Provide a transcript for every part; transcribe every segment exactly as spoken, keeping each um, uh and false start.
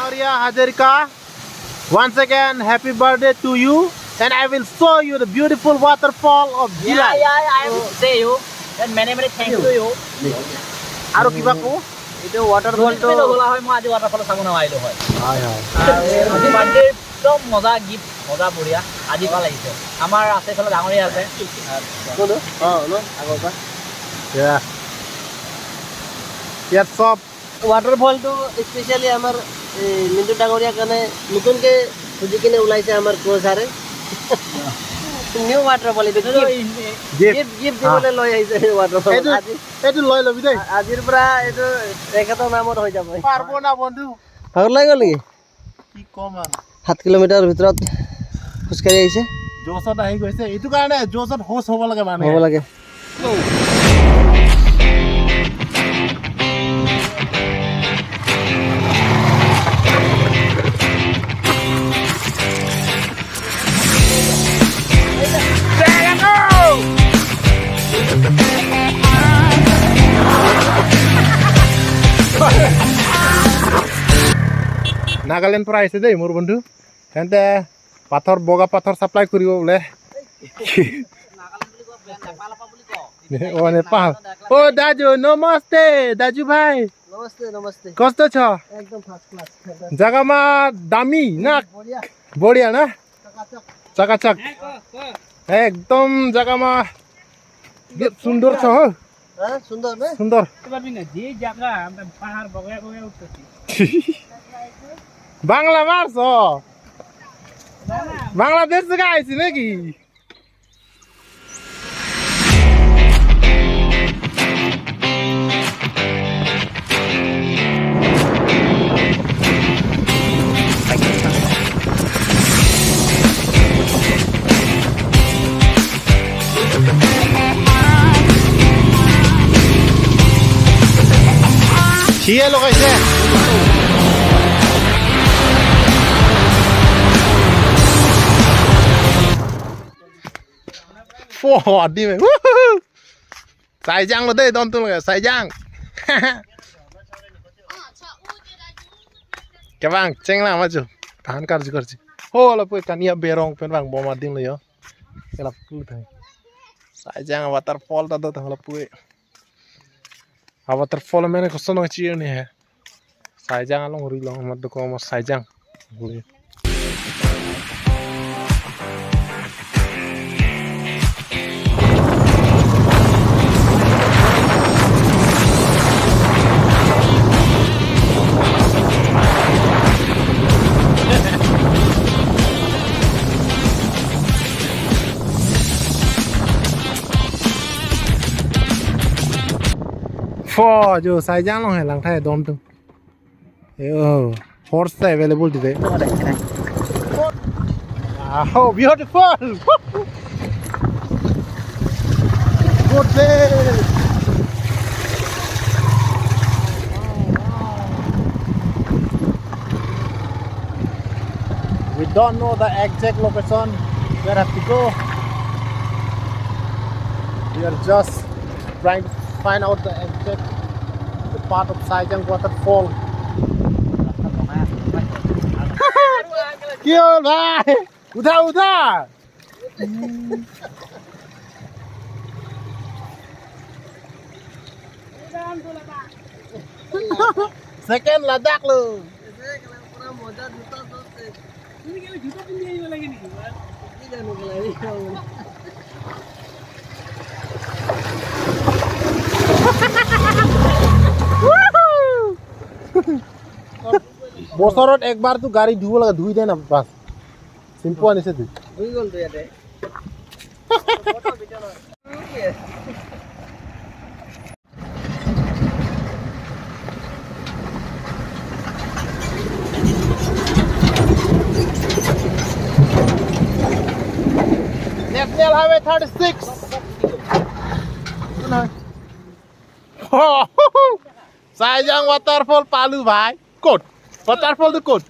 Maria Hazarika, once again, happy birthday to you, and I will show you the beautiful waterfall of Jilai. Yeah, yeah, I will say you, and many, many thanks to you. আৰু কিবা কো? এইটো ৱাটাৰফলটো যদি নোলোৱা হয়, মই আজি ৱাটাৰফল চাব নোৱাৰিলো হয়। হয়, হয়। আৰু আজি বাৰ্থডে একদম মজা গিফ্ট, মজা বঢ়িয়া। আজি ভাল লাগিছে। আমাৰ আছে এইফালে ডাঙৰীয়া আছে। কোন? অ, ন? আগৰ পৰা। ইয়া। ইয়াত চব ৱাটাৰফলটো স্পেচিয়েলি আমাৰ এই মিণ্টু ডাঙৰীয়াৰ কাৰণে নতুনকে খুজি কিনে ওলাইছে আমাৰ ক্ৰ' ছাৰে। নিউ ৱাটাৰফল এইটো। এইটো গিফ্ট। এই, এই গিফ্ট। গিফ্ট, গিফ্ট হা। দিবলৈ লৈ আহিছে এই ৱাটাৰফল। এইটো, আজি এইটো লৈ ল'বি দেই। আ-, আজিৰ পৰা এইটো তেখেতৰ নামত হৈ যাব। পাৰব না বন্ধু? ভাগৰ লাগি গ'ল নেকি? কি কম আৰু। সাত কিলোমিটাৰ ভিতৰত খোজকাঢ়ি আহিছে। জোচত আহি গৈছে, এইটো কাৰণে জোচত হোষ্ট হ'ব লাগে মানুহে। হ'ব লাগে। নাগালেণ্ড পৰা আহিছে দেই মোৰ বন্ধু। তেন্তে পাথৰ, বগা পাথৰ চাপ্লাই কৰিব বোলে। অ, নেপাল। অ, দাজু, নমস্তে, দাজু ভাই। নমস্তে, নমস্তে। কষ্ট ছ? একদম ফাৰ্ষ্ট ক্লাছ। জাগামা দামি না? বঢ়িয়া। বঢ়িয়া না? চকাচক। চকাচক। একদম জাগামা। কি সুন্দৰ ছ, হ? হা, সুন্দৰ নে? সুন্দৰ। পারবি না, যে জায়গা আমরা পাহাড় বগায় বগায় উঠতেছি। বাংলা মারছ? বাংলাদেশ থেকে আইছি নাকি? সিয়ে লগাইছে। Four, di me. Woohoo! Saijang lo dei, don tung lo, Saijang. Kevang, chenglang maju. Tahan karju karju. Ho, lapu kania berong pen vang bom adim lo yo. Kelap ku thai. Saijang waterfall ta do ta lapu. A waterfall mene koson nang chi ne he. Saijang alongri along mat do ko mo Saijang. Four jo Saijang along he lang thai don tung. Yo, horse ta available today. Ah, how beautiful! Good day! We don't know the exact location where have to go. We are just trying to find out the exact the part of Saijang waterfall. কি হ'ল ভাই? উঠা, উঠা। Second Ladakh lo. বছৰত একবাৰ তো গাড়ী ধুব লাগে, ধুই দে না বাছ। চিম্পু আনিছে ধুই। ধুই গ'ল তো ইয়াতে। National Highway thirty-six. Saijang waterfall পালো ভাই। ক'ত? Waterfall টো ক'ত?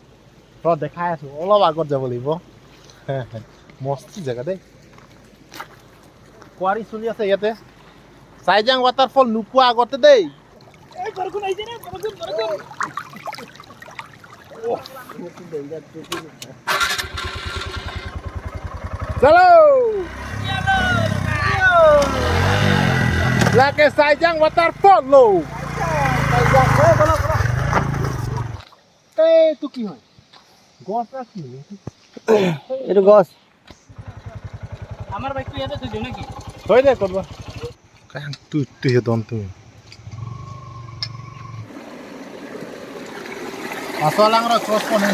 ৰ দেখাই আছো, অলপ আগত যাব লাগিব। মস্তি জেগা দেই। কুঁৱাৰী চলি আছে ইয়াতে। Saijang waterfall নোপোৱা আগতে দেই। এই বৰষুণ আহিছে নে? বৰষুণ, বৰষুণ। Chalo! Lake Saijang waterfall lo. Eh, tu ki hoy? Gos na ki hoy? Itu gos. Amar bike tu yate thoi diyo na ki? Thoi de, korba. Kang tu tu he don tu. Aso lang ro, cross pon he.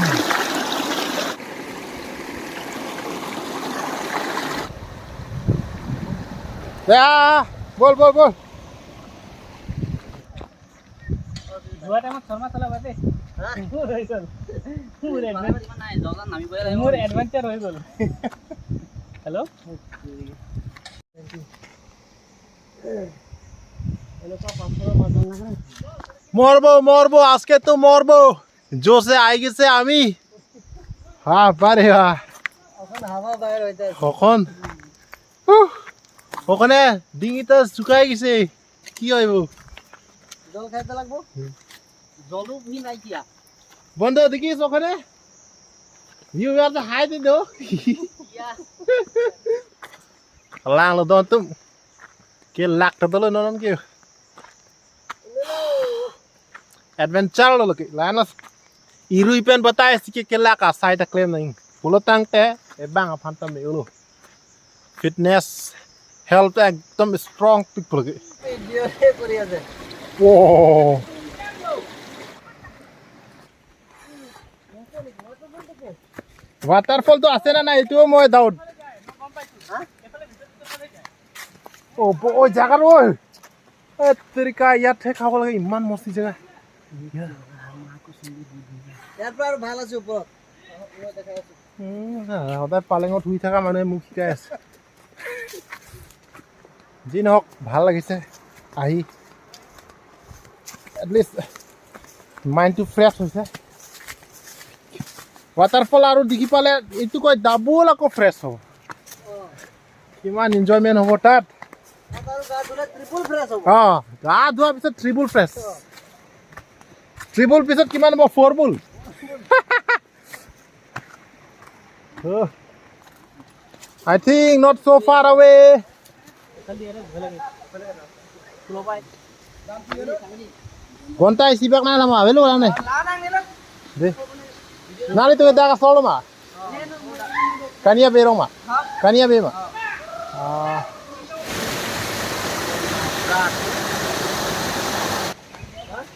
Ya, bol, bol, bol. যোৱা টাইমত শৰ্মা চালা বাদে। হা? মোৰ হৈ গ'ল। মোৰ এডভেঞ্চ-, মোৰ এডভেঞ্চাৰ হৈ গ'ল। হেল্ল'? মরবো, মরবো, আজকে তো মরবো। জোশে আই গেছে আমি। হা, বারে হা। এখন হাওয়া বাইর হইতে আছে। কখন? উহ, ওখানে ডিঙিটা শুকাই গেছে। কি হইব? জল খাইতে লাগবো। হুম। জলও ভি নাই কিয়া। বন্ধু, দেখিস ওখানে? You are the high, do? Yeah. Lang lo don tum. Kelak ta dolo non ke. Adventure lo ke. Lanas. Irui pen batai si ke kelak asai ta klem nang. Pulo tangte ebang aphan ta me ulo. Fitness, health ekdom strong pik pulo ke. ভিডিঅ' কৰি আছে। Wow. Waterfall তো আছে না নাই, এইটোও মই ডাউট। অ, ব-, ঐ জাগাৰ ঐ। এ, তেৰিকা, ইয়াতহে খাব লাগে, ইমান মস্তি জেগা। ইয়াৰ পৰা আৰু ভাল আছে ওপৰত। উম, সদায় পালেঙত শুই থকা মানুহে মোক শিকাই আছে। যি নহওক, ভাল লাগিছে আহি। At least মাইণ্ডটো ফ্ৰেছ হৈছে। ৱাটাৰফল আৰু দেখি পালে এইটো কয় ডাবল আকৌ ফ্ৰেছ হ'ব। কিমান এনজয়মেণ্ট হ'ব তাত। তাত আৰু গা ধুলে ট্ৰিপল ফ্ৰেছ হ'ব। অ, গা ধোৱাৰ পিছত ট্ৰিপল ফ্ৰেছ। অ। ট্ৰিপল পিছত কিমান হ'ব? ফ'ৰবল। Oh, I think not so far away. Gonta isi bak na lama, velo lang ne. De. Nali tu dak asolo ma. Kania berong ma. Kania be ma. Ah.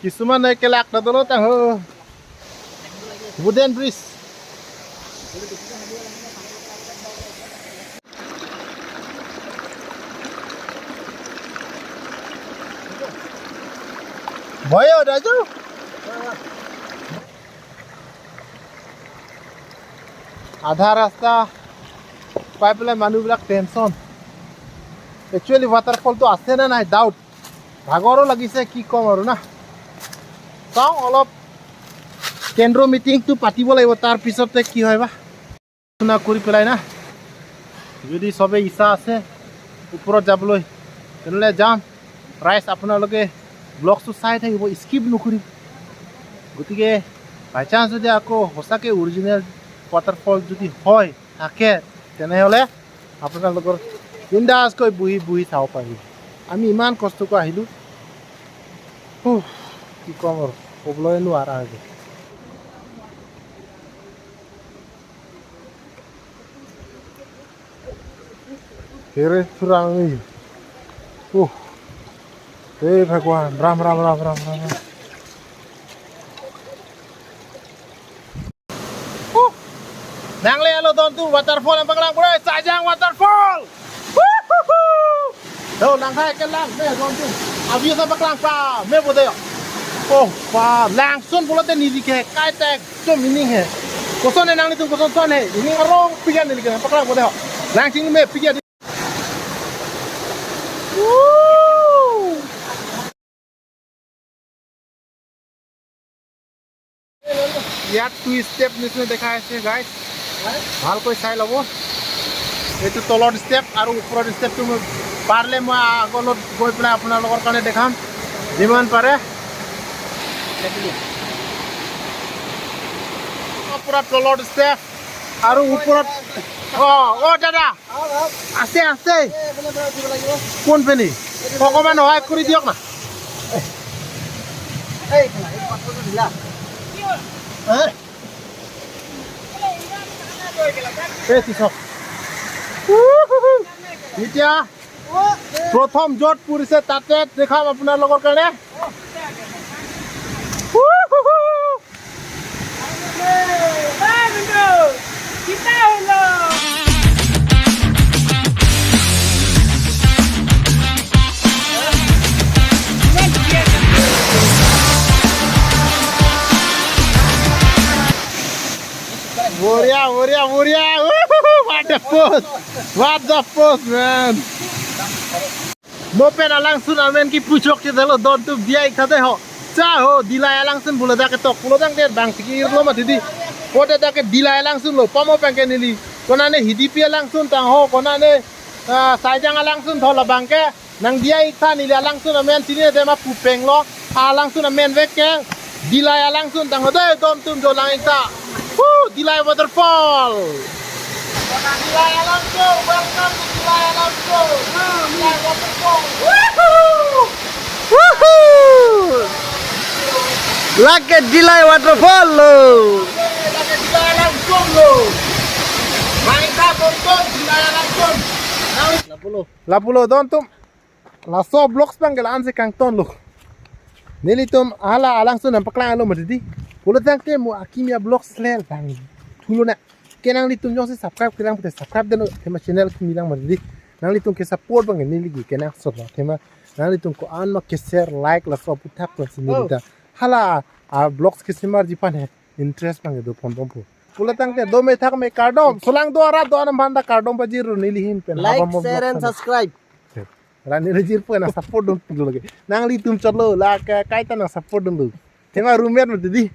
Kisuman nai kelak na dolo tang ho. Wooden bridge. Boyo, daju. আধা ৰাস্তা পাই পেলাই মানুহবিলাক tension. Actually ৱাটাৰফলটো আছে নে নাই ডাউট। ভাগৰো লাগিছে, কি ক'ম আৰু না। চাওঁ, অলপ কেন্দ্ৰীয় মিটিংটো পাতিব লাগিব, তাৰ পিছতে কি হয় বা। আলোচনা কৰি পেলাই না, যদি সবে ইচ্ছা আছে ওপৰত যাবলৈ, তেনেহ'লে যাম। ৰাইজ, আপোনালোকে ব্লগটো চাই থাকিব, স্কিপ নকৰিব। গতিকে বাই চান্স যদি আকৌ সঁচাকৈ অৰিজিনেল ৱাটাৰফল যদি হয়, থাকে, তেনেহ'লে আপোনালোকৰ বিন্দাছকৈ বহি বহি চাব পাৰিব। আমি ইমান কষ্টকৈ আহিলোঁ। হুহ, কি ক'ম আৰু, ক'বলৈ নোৱাৰা হৈ গ'ল। Here thurang ni. Uh. Hey, Bhagwan. Ram, ram, ram, ram, ram, ram. Uh. Nangle alo don tu waterfall ang paklang pura, Saijang waterfall. Woohoo! Yo, lang hai ke lang, me don tu. Abi sa paklang pa, me bo de yo. Oh, pa, langsun pulote neli ke, kai tek. To meaning he. Koson he nanglitum, koson son he. Ini arong pigan ni likan paklang bote ho. Langsing me pigan. Woo! ইয়াত two step নিচিনা দেখাই আছে, গাইছ। ভালকৈ চাই ল'ব। এইটো তলৰ ষ্টেপ আৰু ওপৰৰ ষ্টেপটো মই পাৰিলে মই আগলৈ গৈ পেলাই আপোনালোকৰ কাৰণে দেখাম, যিমান পাৰে। ওপৰত তলত ষ্টেপ আৰু ওপৰত। অ, অ, দাদা। আছে, আছে। কোন পিনে? অকণমান সহায় কৰি দিয়ক না। হে? এই, কি চাওক। এতিয়া প্ৰথম য'ত পৰিছে, তাতে দেখাম আপোনালোকৰ কাৰণে। বঢ়িয়া, বঢ়িয়া, বঢ়িয়া। Woohoo! What the pose! What the pose, man! Mo pen alangsun amen kipu chokche detlo, don atum diya ik tha dei ho. Cha ho, Dillai alangsun pulo dak ketok, pulo tangte bang tiki irlo mati dei. Pote dak ke Dillai alangsun lo, pamo pen ke neli. Konane Hidipi alangsun tang ho, konane, ah, Saijang alangsun tho labang ke. Nang diya ik tha, neli alangsun amen chini de ma pupeng lo. Alangsun amen vek ke Dillai alangsun tang ho dei, don atum jo lang ik tha. Woo, Dillai waterfall. Dillai alangsun, welcome to Dillai alangsun. Dillai waterfall. Woohoo! Woohoo! Lake Dillai waterfall lo. Lake Dillai alangsun lo. Lang ik tha, don atum, Dillai alangsun. Lapulo, lapulo don atum. Laso vlogs abang ke la-an si kangton lo. Nelitum hala alangsun nangpaklang-etlo mati dei. Pulo tangte mo akimi avlogs le bang thulo na. Ke nanglitum jongsi subscribe kelang pute subscribe dunlo, athema channel kimi lang mati dei. Nanglitum ke support abang neli ke kenangsot lo. Athema nanglitum ko-an ma ke share, like laso aphuthak lo si neli ta hala avlogs ke semarji aphan he interest abang kedo ponbompo. Pulo tangte do me thak me kardom. Solang do arat do-an aphan ta kardom pajirlo neli ahin pen. Like, share and subscribe. Rani rejir pen nang support dun pulo lake. Nanglitum chotlo, lake kaita nang support dunlo. Athema roommate mati dei.